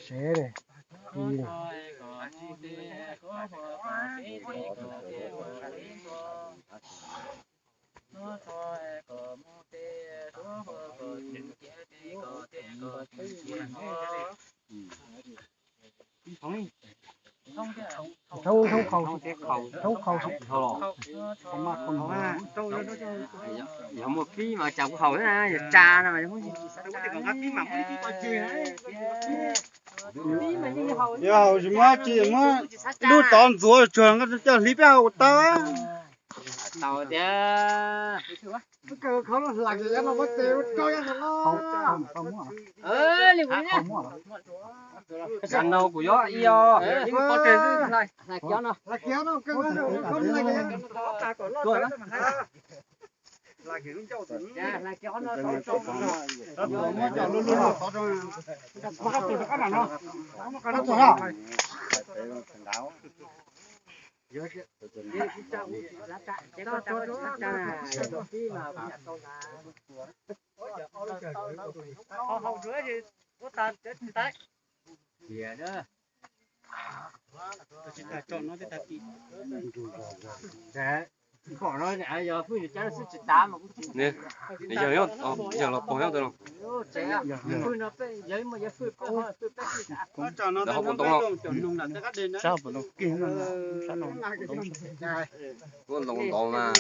Sev, thoob khaus, thoob khaus. Yog muaj fib mas cas kuv haus na, yog tsa no. Yog haus tsis muab, tsis muab lub tod ntxuav tsuag, coj hliv peb haus tau. Tau tiag. Zaum no kuv yuav ib os. Yog los pog nyob ntawd los. Ntawd ho puas ntoo los? Kuv ntoo ntov mas.